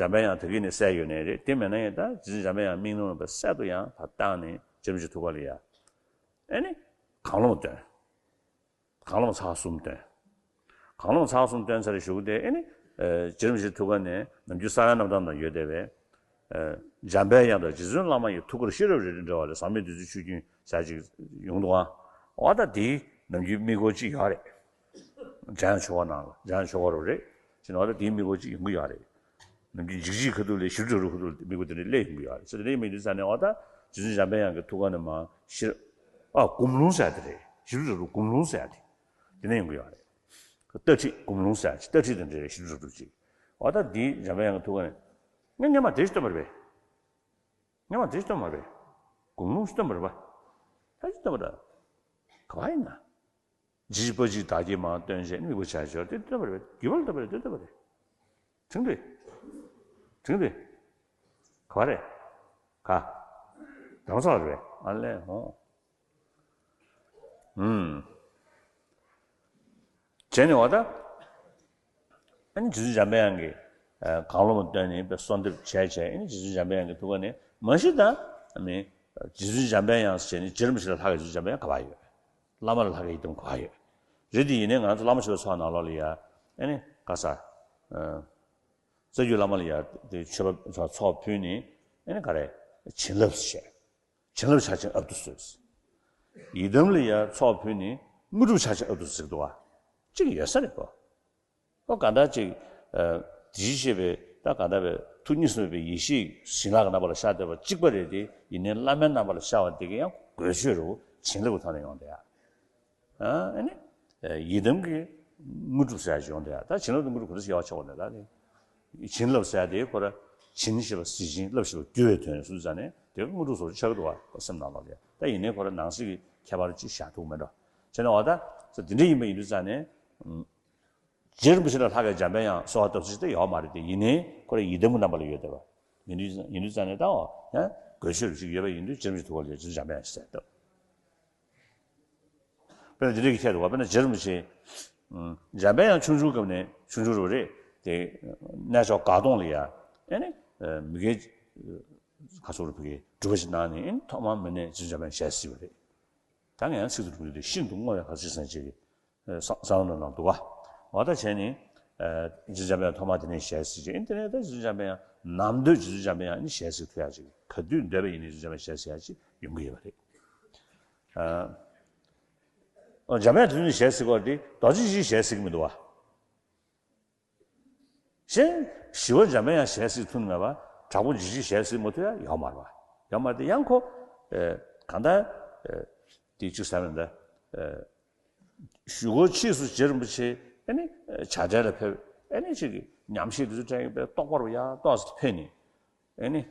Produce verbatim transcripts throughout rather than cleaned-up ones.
འཇམ་དཔལ་དབྱངས་དེ་གིས་ནི་གསལ་ཡོད་ནའི་རེད། དེ་མེད་ན་ཡང་ད་རྗེ་བཙུན་འཇམ་དཔལ་དབྱངས་མིག་ནང་ལ་གསལ་དུ་ཡང་ད་བཏང་ནས་རྗེ་རིན་པོ་ཆེ་ཐུགས་ཀ་ལ་ཡ། ཨེ་ནི། གང་བློ་སྟོན། གང་བློ་ཚར་གསུམ་སྟོན། གང་བློ་ཚར་གསུམ་སྟོན་ཚར་བཞུགས་ཏེ་ཨེ་ནི། རྗེ་རིན་པོ་ཆེ་ཐུགས་ཀ་ནས་ནམ་རྒྱུན་ས་ཡ་རྣམ་ཐར་ནང་ཡོད་བསྡད་པའི། འཇམ་དཔལ་དབྱངས་དང་རྗེ་བཙུན་བླ་མ་ཡི་ཐུགས་ཀར་ཤེས་རབ་རལ་གྲི་འགྲེལ་བ་ལས་ཟག་མེད་བདུད་རྩིའི་ཆུ་རྒྱུན་ཟེར་ཅིག་ཡོང་འདུག་ཨ། འོ་ད་དེའི་ནམ་རྒྱུན་མིག་སྒོར་གཅིག་ཡོད་རེད། འཇམ་དབྱངས་ཆོས་འཁོར་ནང་ལ་འཇམ་དབྱངས་ཆོས་འཁོར་རེད། ཅེས་ནས་འོ་ད་དེའི་མིག་སྒོར་གཅིག་ཡོང་གི་ཡོད་རེད། ནམ་རྒྱུན་འཇིགས་བྱེད་ཁ་ཐུག་ལས་ཞི་ཁྲོ་རུ་ཁ་ཐུག་མི་གོ་དེ་འདྲ་སླེབས་ཡོང་གི་ཡོད་རེད། ཟེར་དེ་འདྲ་ཡིན་མིན་དུས་ཙ་ནས་འོ་ད་རྗེ་བཙུན་འཇམ་དཔལ་དབྱངས་ཀྱི་ཐུགས་ཀ་ནས་མར་ཤེས་རབ། ཨ་སྒོམ་ལུང་ཟེར་དེ་རེད། ཞི་ཁྲོ་རུ་སྒོམ་ལུང་ཟེར་དེ་དེ་ནས་ཡོང་གི་ཡོད་རེད། སྟག་ཁྲིད་སྒོམ་ལུང་ཟེར་ཅིག་སྟག་ཁྲིད་དང་འབྲེལ་བའི་ཞི་ཁྲོ་རུ་ཅིག་འོ་ད་འདི་འཇམ་དཔལ་དབྱངས་ཀྱི་ཐུགས་ཀ་ནས་ངས་སྔོན་མ་དེ་ཞིག་སྟོན་པ་རེད་པས། སྔོན་མ་དེ་ཞིག་སྟོན་པ་རེད། སྒོམ་ལུང་ཞིག་སྟོན་པ་རེད་པ། ད་ཅིག་སྟོན་པ་རེད། ག་བ་ཡིན་ན། ཇི་ལྟ་བ་ཅིག་བདག་གིས་མ་སྟོན་བྱས་ནི་དམིགས་པ་བྱ་སྦྱོར་དེ་སྟོན་པ་རེད་པས། རྒྱུད་པ་ལ་སྟོན་པ་རེད། དེ་སྟོན་པ་རེད། དྲན་འདུག་དྲན་འདུག་ག་བ་རེད། ག་རང་ཚོགས་རེད་པས། ཨ་ལས་ཧོ། ཨུམ། བྱས་ནས་འོ་ད། ཨ་ནི་རྗེ་བཙུན་འཇམ་དཔལ་དབྱངས་ཀྱིས་གང་བློ་མ་བཏོན་ནས་དཔེ་གསོལ་འདེབས་བྱས་བྱས། ཨ་ནི་རྗེ་བཙུན་འཇམ་དཔལ་དབྱངས་ཀྱི་ཐུགས་ཀ་ནས་མ་གཞི་ད་ནི་རྗེ་བཙུན་འཇམ་དཔལ་དབྱངས་ཟེར་ནས་རྗེ་རིན་པོ་ཆེ་ལས་ལྷག་གི་རྗེ་བཙུན་འཇམ་དཔལ་དབྱངས་ག་པར་ཡོད། བླ་མ་ལས་ལྷག་གི་ཡི་དམ་ག་པར་ཡོད། རེད་དེ་ཡིན་ནའི་ང་ཚོ་བླ་མ་མཆོད་པའི་ཚོགས་ནང་ལོགས་ལ་ཡ། ཨ་ནི་ག་ས། རྩ་བརྒྱུད་བླ་མ་ལ་ཡ་དེ་མཆོད་པ་ཚོགས་ཕུལ་ནས། ཨ་ནི་ག་རེ། བྱིན་རླབས་བཤད། བྱིན་རླབས་ཕྱག་ཆེན་ཨབ་ཏུ་གསོལ། ཡི་དམ་ལ་ཡ་ཚོགས་ཕུལ་ནས་དངོས་གྲུབ་ཕྱག་ཆེན་ཨབ་ཏུ་གཟིགས་འདུག་བ། གཅིག་ཡོད་ས་རེད་གོ། ཨོ་ག་འདྲ་གཅིག་ཨ། དེ་བཞིན་གཤེགས་པའི་ད་ག་འདྲ་བའི་ཐུགས་གཉིས་སུ་མེད་པའི་ཡེ་ཤེས་བྱིན་རླབས་ཀྱི་རྣམ་པ་ལ་ཤར་བསྡད་པ་གཅིག་པ་རེད་དེ། ཡིན་ནའི་བླ་མའི་རྣམ་པ་ལ་ཤར་བ་དེ་ག་ཡང་དགོས་ཆོས་རུ་བྱིན་རླབས་ཀྱི་ཐོག་ནས་ཡོང་བསྡད་ཡ། ཨ་ནི། ཡི་དམ་གྱི་དངོས་གྲུབ་ཟེར་ཡ་ཅིག་ཡོང་དེ་ཡ། ད་བྱིན་རླབས་དང་དངོས་གྲུབ་ག་འདྲ་ཞིག་ཡག་ཆེ་བ་ནས་ད་ནི། བྱིན་རླབས་ཟེར་ཡ་དེ་ཁོ་ར་བྱིན་ཞེས་པ་གཟི་བྱིན། རླབས་ཞེས་པ་རྒྱུ་བའི་དོན་སུ་ཙ་ནས་དེ་དངོས་གྲུབ་སོགས་ཆགས་ཀྱི་འདུག་བ། སེམས་ནང་ལོགས་ལ་ཡ། ད་ཡིན་ནའི་ཁོ་ར་ནང་གསེས་ཀྱི་ཁྱད་པར་ཅིག་བཞག་ཐུབ་མེད་འགྲོ། བྱས་ན་འོ་ད་ས་དེ་འདྲ་ཡིན་པ་ཡིན་དུས་ཙ་ནས། རྗེ་རིན་པོ་ཆེ་ལས་ལྷག་གི་འཇམ་པའི་དབྱངས་གསོལ་བ་བཏབ་ས་ཅིག་ད་ཡོད་མ་རེད་དེ། ཡིན་ནའི་ཁོ་ར་ཡི་དམ་གྱི་རྣམ་པ་ལ་ཡོད་བསྡད་པ། ཡིན་དུས་ཡིན་དུས་ཙ་ནས་ད་འོ་ཡང་དགོས་ཆོས་རུ་ཅིག་ཡོད་པ་ཡིན་དུས་རྗེ་རིན་པོ་ཆེ་ཐུགས་ཀ་ལ་ཡ་རྗེ་བཙུན་འཇམ་པའི་དབྱངས་ཞེས་ཟེར་བཏབ། དཔེར་ན་འདི་འདྲ་གི་ཁྱད་འདུག་བ། དཔེར་ན་རྗེ་རིན་པོ་ཆེ། ཨུམ། འཇམ་པའི་དབྱངས་ཆུང་ཆུང་སྐབས་ནས་ཆུང་ཆུང་རུ་རེད་དེ། གནས་མཆོག་དགའ་སྟོང་ལ་ཡ། ཨེ་ནི། མི་དགེ། ཁ་སོགས་རུ་ཕ་གིའི་སྒྲུབ་པ་ཞིག་གནང་ནས། ཨེ་ནི་ཐོག་མར་མི་ནས་རྗེ་བཙུན་འཇམ་པའི་དབྱངས་ཞལ་གཟིགས་པ་རེད། ད་ངས་ཡང་ཚིག་ཏུ་སྒྲུབ་རྒྱུ་དེ་ཤིན་ཏུ་བསྔོ་བའི་གར་ཆེ་ཟེར་ཅིག་གི། གསང་བ་ནང་ལ་འདུག་བ། འོ་ད་བྱས་ནས། རྗེ་བཙུན་འཇམ་པའི་དབྱངས་ཐོག་མར་དེ་ནས་ཞལ་གཟིགས་ཅིག། ཨེ་ནི་དེ་ནས་ད་རྗེ་བཙུན་འཇམ་པའི་དབྱངས་ནམ་དུས་རྗེ་བཙུན་འཇམ་པའི་དབྱངས་ནི་ཞལ་གཟིགས་ཐུབ་ཡ་ཅིག། ག་དུས་འདོད་པ་ཡིན་ནའི་རྗེ་བཙུན་འཇམ་པའི་དབྱངས་ཞལ་གཟིགས་ཡ་ཅིག་ཡོང་གི་ཡོད་པ་རེད། ཨ། འཇམ་དཔལ་དེ་ཚོ་ནས་ཞལ་གཟིགས་པ་དེ་རྡོ་རྗེ་འཇིགས་བྱེད་ཞལ་གཟིགས་མི་འདུག་བ། གཞན་ཞི་བ་འཇམ་པའི་དབྱངས་ཞལ་གཟིགས་ཐུབ་མེད་པ། དྲག་པོ་འཇིགས་བྱེད་ཞལ་གཟིགས་མ་ཐུབ་ཡ་ཡོད་མ་རེད་བ། ཡོད་མ་རེད་དེ། ཡང་ཁོ། ཨེ། གང་ལྟར། ཨེ། དེ་གཅིག་ཟེར་མིན་ད། ཨེ། གཞུག་གུ་ཕྱིས་སུ་རྗེ་རིན་པོ་ཆེ་ཨེ་ནི་བྱ་བྲལ་ལ་ཕེབས། ཨེ་ནི་ཅིག་གི་ཉམས་བཞེས་དེ་ཚོ་དྲན་གྱི་བས་རྟོགས་པ་རུ་ཡ་ཏོག་ཙམ་ཕེབས་ནས། ཨེ་ནི།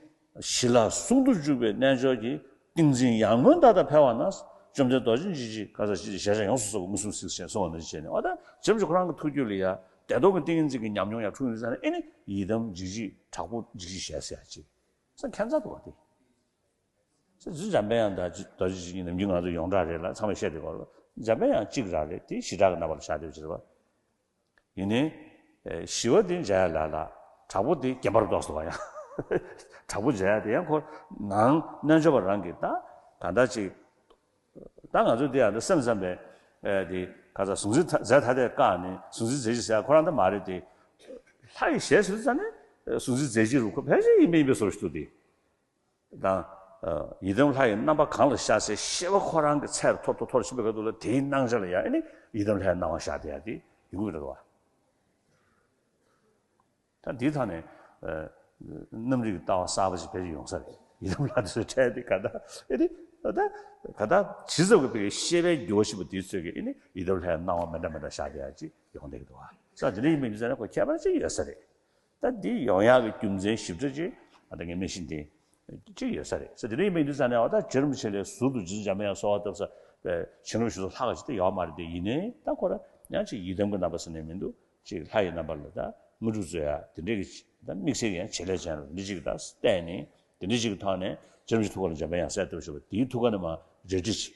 ཞི་ལྷག་ཟུང་དུ་འཇུག་པའི་རྣལ་འབྱོར་གྱི། ཏིང་འཛིན་ཡར་ངོའི་མཐའ་དག་འཕེལ་བ་ན། བཅོམ་ལྡན་རྡོ་རྗེ་འཇིགས་བྱེད་ག་ས་ཞེས་ཞལ་བཞག་ཡོངས་སུ་རྫོགས་པ་མངོན་སུམ་གཟིགས་ཞེས་གསུངས་པ་ནང་བཞིན་བྱས་ནས། འོ་ད་རྗེ་རིན་པོ་ཆེ་ཁོ་རང་གི་ཐུགས་རྒྱུད་ལ་ཡ་བདེ་སྟོང་གི་ཏིང་ངེ་འཛིན་གྱི་ཉམས་མྱོང་ཡར་འཁྲུངས་ཡོང་དུས་ཙ་ནས། ཨེ་ནི་ཡི་དམ་འཇིགས་བྱེད་དྲག་པོ་འཇིགས་བྱེད་ཞལ་གཟིགས་ཡ་ཅིག་ས་ཁྱད་མཚར་འདུག་བ་དེ། ས་རྗེ་འཇམ་པའི་དབྱངས་དང་རྡོ་རྗེ་འཇིགས་བྱེད་ནམ་རྒྱུན་ང་ཚོ་ཡོངས་གྲགས་རེད་ལ། ཚང་མས་བཤད་བསྡད་ཡོད་རེད། འཇམ་པའི་དབྱངས་གཅིག་རང་རེད་དེ། ཞི་དྲག་གི་རྣམ་པ་ལ་ཤར་བསྡད་པ་ཅིག་རེད་བ། ཡིན་ནའི། ཨེ། ཞི་བ་དེ་མཇལ་ཡ་ལ་ལ། དྲག་པོ་དེ་རྒན་པར་ཏོག་ཙམ་འདུག་བ་ཡ། དྲག་པོ་མཇལ་ཡ་དེ་ཡང་ཁོ་ནང་རྣལ་འབྱོར་པ་རང་གིས་ད་གང་ལྟར་ཅིག། ད་ང་ཚོ་དེ་ཡང་ད་སེམས་ཙམ་པས། ཨེ། དེ་ག་ས་གཟུང་འཛིན་རྫས་ཐ་དད་བཀག་ནས་གཟུང་འཛིན་རྫས་གཞི་ཟེར་ཡ་ཁོ་རང་ད་མ་རེད་དེ། ལྷ་ཡི་ཞལ་ཟེར་ཙ་ནས་གཟུང་འཛིན་རྫས་གཞི་རུ་ཁོ་ཕལ་ཆེར་ཡིན་པ་ཡིན་པའི་བཟོ་ཞིག་འདུག་སྟེ། དང་། ཡི་དམ་ལྷ་ཡི་རྣམ་པ་གང་ལ་ཤར་ཟེར། ཤེས་པ་ཁོ་རང་གི་ཚད་མཐོ་མཐོ་མཐོ་རུ་ཕྱིན་པའི་སྐབས་དུ་ལ། དེའི་སྣང་ཆ་ལ་ཡ་ཨེ་ནི་ཡི་དམ་ལྷའི་སྣང་བ་ཤར་བསྡད་ཡ་དེ་ཡོང་གི་རེད་བ། ད་འདིའི་ཐོག་ནས། ཨ། རྣམ་རིག་གི་ལྟ་བ་གསར་པ་ཞིག་ཕལ་ཆེར་ཡོང་ས་རེད། ཡི་དམ་ལྷ་དེ་ཚོའི་གྲས་དེ་ག་ད་ཨེ་ནི། ད་ག་ད་ཇི་ཙམ་གྱི་བའི་ཤེས་པའི་རྒྱུ་བ་ཞིག་པ་དེ་ཚོས་ཀྱི་ཨེ་ནི་ཡི་དམ་ལྷའི་སྣང་བ་མི་འདྲ་མི་འདྲ་ཤར་བསྡད་ཡ་ཅིག་ཡོང་བསྡད་ཀྱི་འདུག་བ། ས་དེ་འདྲ་ཡིན་པ་ཡིན་ཙང་ནས་ཁོ་ཁྱད་པར་ཅིག་ཡོད་ས་རེད། ད་འདི་ཡོང་ཡག་གི་རྒྱུ་མཚན་ཞིབ་ཕྲ་ཅིག་ཨ། ད་ངས་སྨྲས་ཤིང་དེ་ཅིག་ཡོད་ས་རེད། ས་དེ་འདྲ་ཡིན་པ་ཡིན་དུས་ཙ་ནས། འོ་ད་རྗེ་རིན་པོ་ཆེ་ལས་ཟུར་དུ་རྗེ་བཙུན་འཇམ་པའི་དབྱངས་གསོལ་བ་བཏབ་ས་བྱིན་རླབས་ཞུ་ས་ལྷག་ག་ཅིག་ད་ཡོད་མ་རེད་དེ། ཡིན་ནའི་ད་ཁོ་ར་ཡང་ཅིག་ཡི་དམ་གྱི་རྣམ་པ་ཟེར་ནས་མི་འདུག་ཅིག་ལྷ་ཡི་རྣམ་པ་ལ་ད་དངོས་གྲུབ་སྩོལ་ཡ་དེ་འདྲའི་གི་ད་དམིགས་བསལ་གྱི་ཡང་བྱེད་ལས་ཅན་རུ་འདི་ཅིག་ད་བལྟས་ནས། དེ་འདྲའི་ཅིག་གི་ཐོག་ནས་རྗེ་རིན་པོ་ཆེ་ཐུགས་ཀ་ལ་འཇམ་པའི་དབྱངས་གསལ་བཏབ་ཞུ་བ་དེའི་ཐུགས་ཀ་ནས་མར་རལ་གྲི་ཅིག་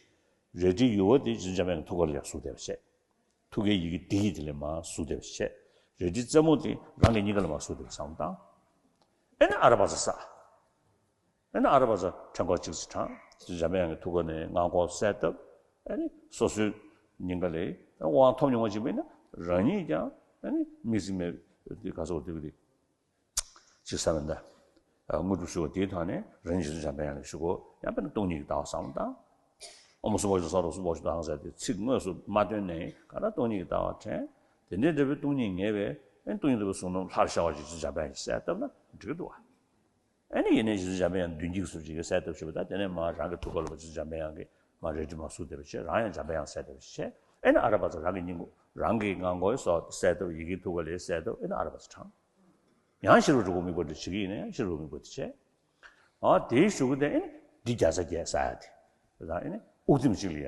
རལ་གྲིའི་ཡུ་བ་དེ་རྗེ་བཙུན་འཇམ་དཔལ་གྱི་ཐུགས་ཀ་ལ་ཡར་ཟུག་བསྡད་པ་བྱས། ཐུགས་ཀའི་ཡི་གེ་འདི་ཡིས་དེ་ལས་མར་ཟུག་བསྡད་པ་བྱས། རལ་གྲིའི་རྩེ་མོ་དེ་རང་གི་སྙིང་ག་ལ་མར་ཟུག་བསྡད་པ་བསམ་བློ་བཏང་། ཨེ་ནི་ཨ་ར་བ་ཙ་ས། ཨེ་ནི་ཨ་ར་བ་ཙ་ཕྲེང་སྐོར་གཅིག་ཙམ་བགྲང་། འཇམ་པའི་དབྱངས་ཀྱི་ཐུགས་ཀ་ནས་སྔགས་འཁོར་གསལ་བཏབ། ཨེ་ནི་སོ་སོའི་སྙིང་ག་ལས་དབང་ཐོབ་མྱོང་བ་ཅིག་མིན་ན་རང་ཉིད་ཀྱང་ཨེ་ནི་དམིགས་བརྩེ་མེད་དེ་ག་སོགས་དེ་གི་དེ། ཅིག་བསམ་མི་འདའ། དངོས་གྲུབ་ཞུ་བ་དེའི་ཐོག་ནས་རང་ཉིད་རྗེ་བཙུན་འཇམ་པའི་དབྱངས་ལ་ཞུ་དགོས། ཡང་དཔེར་ན་སྟོང་ཉིད་ཀྱི་ལྟ་བ་བསམ་བློ་བཏང་། ཨོཾ་སྭ་བྷཱ་ཤུདྡྷ་སརྦ་སྭ་བྷཱ་ཤུདྡྷ་ཧཾ་ཟེར་ཏེ་ཚིག་དངོས་སུ་མ་བཏོན་ནའི་ག་ལ་སྟོང་ཉིད་ཀྱི་ལྟ་བ་དྲན། དེ་འདྲའི་འདྲ་བའི་སྟོང་ཉིད་ངེས་པའི་ཨེ་སྟོང་ཉིད་རྟོགས་པའི་གཟུངས་སྔགས་ལྷར་ཤར་བ་ཞིག་རྗེ་བཙུན་འཇམ་པའི་དབྱངས་ཀྱིས་གསལ་བཏབ་ན་འགྲིག་གི་འདུག་བ། ཨེ་ནི་ཡིན་ནའི་རྗེ་བཙུན་འཇམ་པའི་དབྱངས་མདུན་བསྐྱེད་ཀྱི་ཚུལ་ཅིག་གིས་གསལ་བཏབ་ཞུས་པ་དང་། དེ་ནས་མ་རང་གི་ཐུགས་ཀ་ལ་རྗེ་བཙུན་འཇམ་པའི་དབྱངས་ཀྱིས་མ་རལ་གྲི་མ་ཟུག་བསྡད་པ་བྱས། རང་ཡང་འཇམ་པའི་དབྱངས་གསལ་བཏབ་པ་བྱས། ཨེ་ནི་ཨ་ར་བ་ཙ་རང་གི་སྙིང་པོ་རང་གི་སྔགས་འཁོར་སོགས་གསལ་བཏབ། ཡི་གེ་ཐུགས་ཀ་ལས་གསལ་བཏབ། ཨེ་ནི་ཨ་ར་བ་ཙ་བགྲང་། ཡང་ཤེས་རབ་སྒྲུབ་པའི་དམིགས་པ་དེ་བྱེད་ཀྱི་ཡིན་ན་ཡང་ཤེས་རབ་སྒྲུབ་པའི་དམིགས་པ་དེ་བྱས། ཨ་དེའི་གཞུག་གུ་དེ་ཨེ་ནི་འདི་བརྒྱ་རྩ་བརྒྱད་ཟེར་ཡ་དེ། ད་ཨེ་ནི་དབུགས་ཐིམ་གཅིག་ལ་ཡ།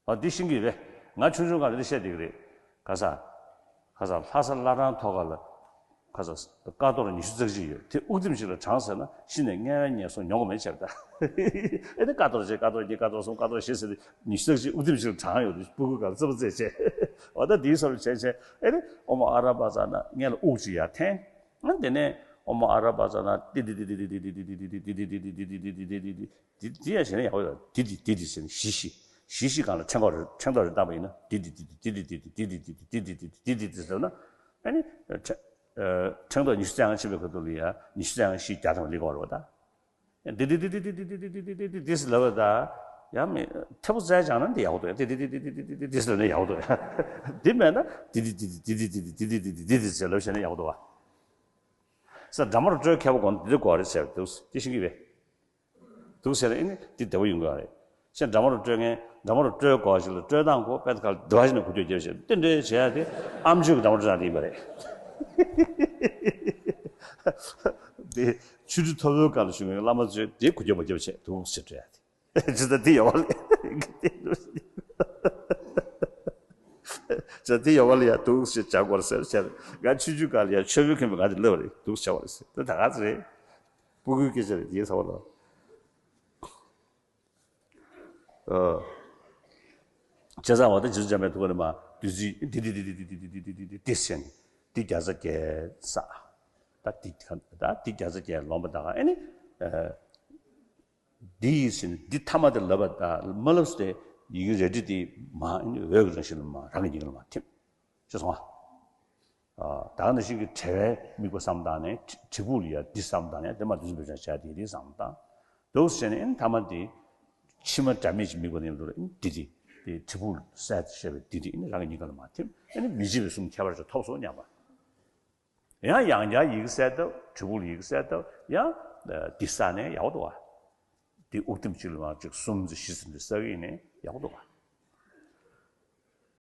ཨ་འདི་ཤེས་ཀྱི་རེད། ང་ཆུང་ཆུང་སྒང་ལ་འདི་བཤད་བསྡད་ཀྱི་རེད། ག་ས། ག་ས་ལྷ་ས་བླ་བྲང་ཐོག་ཁ་ལ། ག་ས་ཀ་ཏོར་ཉི་ཤུ་རྩ་གཅིག་ཡོད། དེ་དབུགས་ཐིམ་གཅིག་ལ་བགྲངས་ཟེར་ན་ཤི་ནས་དམྱལ་བའི་ངན་སོང་མྱོང་གི་མེད་བྱས་པ་ད། ཨེ་ནི་ཀ་ཏོར་གཅིག་ཀ་ཏོར་གཉིས་ཀ་ཏོར་གསུམ་ཀ་ཏོར་བཞི་ཟེར་ཏེ་ཉི་ཤུ་རྩ་གཅིག་དབུགས་ཐིམ་གཅིག་ལ་བགྲངས་ཡོད་དུས་སྤུ་གུ་སྒང་ལ་ཙི་པ་ཙི་བྱས། འོ་ད་དེའི་བཟོ་འདྲ་བྱས་བྱས། ཨེ་ནི་ཨོཾ་ཨ་ར་པ་ཙ་ན་སྔོན་ལ་དབུགས་གཅིག་ཡར་འཐེན། ཨ་དེ་ནས་ཨོཾ་ཨ་ར་པ་ཙ་ན་ཏི་ཏི་ཏི་ཏི། དེ་དེ་ཡང་བྱས་ན་ཡག་པོ་ཡོད། དེ་དེ་དེ་དེ་ཟེར་ནས་བཞི་བཞི་བཞི་བཞི་སྒང་ལ་ཕྲེང་སྐོར་རེ་ཕྲེང་རྡོག་རེ་བཏང་པ་ཡིན་ན། དེ་དེ་དེ་དེ་དེ་དེ་དེ་དེ་དེ་དེ་དེ་དེ་དེ་དེ་དེ་ཟེར་ན། ཨ་ནི་ཕྲེང་ཨ་ཕྲེང་རྡོག་ཉི་ཤུ་རྩ་ལྔ་ཕྱིན་པའི་ཁ་ཐུག་ལ་ཡ་ཉི་ཤུ་རྩ་ལྔ་བཞི་བརྒྱ་ཐམ་པ་སླེབས་ཀྱི་ཡོད་རེད་པ་ད། དེ་དེ་དེ་དེ་དེ་དེ་དེ་དེ་ཟེར་ལབ་པ་ད། ཡང་མི་མཐེ་བོ་རྩལ་སྦྱངས་ན་འདི་ཡག་པོ་འདུག་དེ་དེ་དེ་དེ་དེ་དེ་ཟེར་ལབ་ན་ཡག་པོ་འདུག་དེ་མེད་ན་དེ་དེ་དེ་དེ་དེ་དེ་དེ་དེ་དེ་དེ་ཟེར་ལབ་བྱས་ན་ཡག་པོ་འདུག་བ། ས་འདྲ་མོར་སྤྲོས་མཁས་པ་གོང་དུ་འདི་གོ་རེད་ཟེར་འདུག་དེ་ཤེས་ཀྱི་རེད། འདུག་ཟེར་ཨེ་ནི་འདི་བདེ་པོ་ཡོང་གི་རེད། ཁྱེད་འདྲ་མོར་སྤྲོས་མཁན་འདྲ་མོར་སྤྲོས་གོ་ཞིག་ལ་སྤྲོས་སྟངས་གོ་དཔེ་ཁ་ལ་འདི་བ་ཞིག་ནས་གོ་ཐོས་རྒྱབ་བྱས་དེ་འདྲའི་བྱེད་ཡ་དེ་ཨ་མཆོད་ཀྱི་འདྲ་མོར་སྤྲོས་སྟངས་དེ་ཡིན་པ་རེད། དེ་ཆོས་ཁྲི་ཐོར་བུའི་སྒང་ལ་བཞུགས་མཁན་བླ་མ་ཚོས་དེ་གོ་རྒྱབ་པ་རྒྱབ་བྱས་འདུག་ཟེར་སྤྲོས་ཡ་དེ། ཇི་ལྟར་དེ་ཡོད་པ་ལས། ཇི་ལྟར་དེ་ཡོད་པ་ལ་ཡ་འདུག་ཞེས་བྱ་དགོས་ཟེར་བྱས། ང་ཆུང་ཆུང་སྒང་ལ་ཡ་ཆོས་པའི་མཁན་པོ་ང་དེ་ལབ་པ་རེད། འདུག་བྱ་བ་རེད་ཟེར། ད་ད་ག་ཚོད་རེད། སྤུ་གུའི་སྐད་ཆ་རེད་དེའི་ཚ་བ་ལ། ཨ། བྱས་ཙང་བ་ད་རྗེ་བཙུན་འཇམ་པའི་ཐུགས་ཀ་ནས་མ་བདུད་རྩི་འདི་འདི་འདི་འདི་འདི་འདི་ཟེར་ནས་འདི་བརྒྱ་རྩ་བརྒྱད་བསགས། ད་འདི་ད་འདི་བརྒྱ་རྩ་བརྒྱད་ལོངས་པ་ད་ག་ཨེ་ནི། ཨ། འདི་ཡིས་ཟེར་ནས་འདི་ཐ་མ་དེ་ལབ་པ་ད་མ་ལབ་སྟེ་ཡི་གེ་རལ་གྲི་དེ་མ་ཨེ་ནི་འོད་ཀྱི་རང་བཞིན་ལ་མ་རང་གི་སྙིང་ལ་མ་ཐིམ། ཅེས་གསུངས་པ། ཨ། ད་ག་ནང་བཞིན་གྱི་བྲལ་བའི་དམིགས་པ་བསམ་བཏང་ནས་བྲི་བྲིས་སྦུག་ལ་ཡ་འདི་བསམ་བཏང་ནས་དེ་མ་བདུད་རྩི་འབེབས་བྱ་བྱ་དེ་འདི་བསམ་བཏང་། འདུག་ཟེར་ནས་ཨེ་ནི་ཐ་མ་དེ་ཕྱི་མ་འདྲ་མེད་ཅིག་དམིགས་པ་ནས་འདུག་ལ་ཨེ་ནི་འདི་དེ་དེ་བྲིས་སྦུག་གསལ་བཤད་པའི་འདི་དེ་ཨེ་ནི་རང་གི་སྙིང་ག་ལ་མ་ཐིམ། ཨེ་ནི་མི་འཇིགས་པའི་གསུང་ཁྱད་པར་ཅིག་ཐོབ་སོང་སྙམ་པ། ཡང་ཡང་བསྐྱར་ཡི་གེ་གསལ་བཏབ། བྲིས་སྦུག་ལ་ཡི་གེ་གསལ་བཏབ། ཡང་འདི་བསགས་ནས་ཡག་པོ་འདུག་བ། འདི་དབུགས་ཐིམ་གཅིག་ལ་མར་གཅིག་གསུམ་ཙམ་བཞི་ཙམ་འདི་བསགས་ཀྱི་ཡིན་ནའི་ཡག་པོ་འདུག་བ།